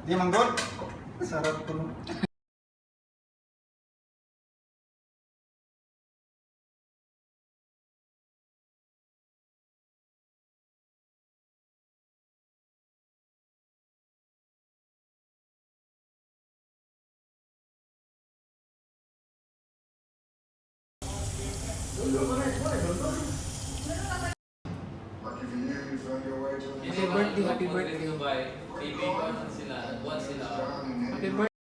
Di manggol. Sarap ko. Happy birthday, happy birthday. Dubai, kaibigan sila, buwan sila. Happy birthday.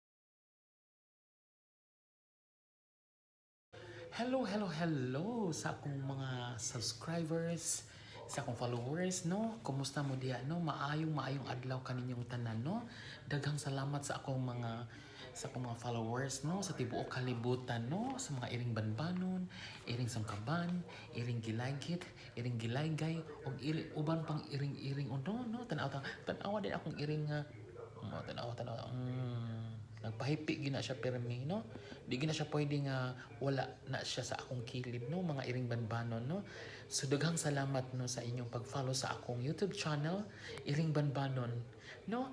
Hello, hello, hello sa akong mga subscribers, sa akong followers, no? Kumusta mo diya, no? Maayong maayong adlaw kaninyong tanan, no? Daghang salamat sa akong mga followers, no? Sa tibuok kalibutan, no? Sa mga iring banbanon, iring sangkaban, iring gilagit, iring gilaygay, ug iring uban pang iring-iring uno, no? Tanaw tanawa din akong iring nga, tanawa tanawa. Nagpahipi gina siya pirmi, no? Di gina siya pwede nga wala na siya sa akong kilid, no? Mga Iring Banbanon, no? So daghang salamat, no, sa inyong pag-follow sa akong YouTube channel, Iring Banbanon, no?